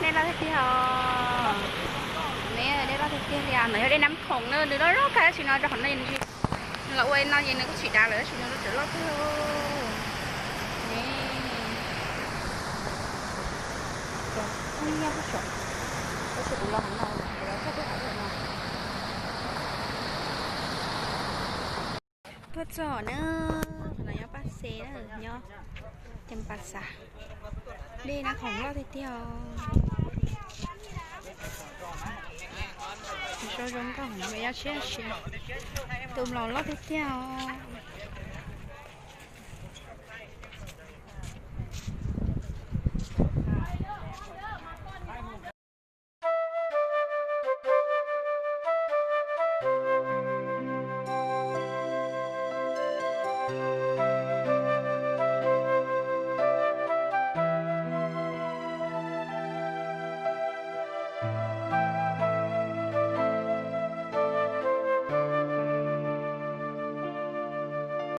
Dej loj tiag tiag os. Ne, dej loj tiag tiag li os. No yog dej Nab Khoom na, nws loj loj kawg, tab sis no rau qhov no nws los ua no ces nws kuj tsis dav lawm, tab sis no nws tseem loj kawg. Ne, kuv los no, kuv los txog twb hauv no. Tuaj txog na, qhov no nyob Paj Xes na, nyob Cas Pas Xas. Dej Nab Khoom loj tiag tiag os. Zoo zoo nkauj, yog siab siab. Tus mlom loj tiag tiag os.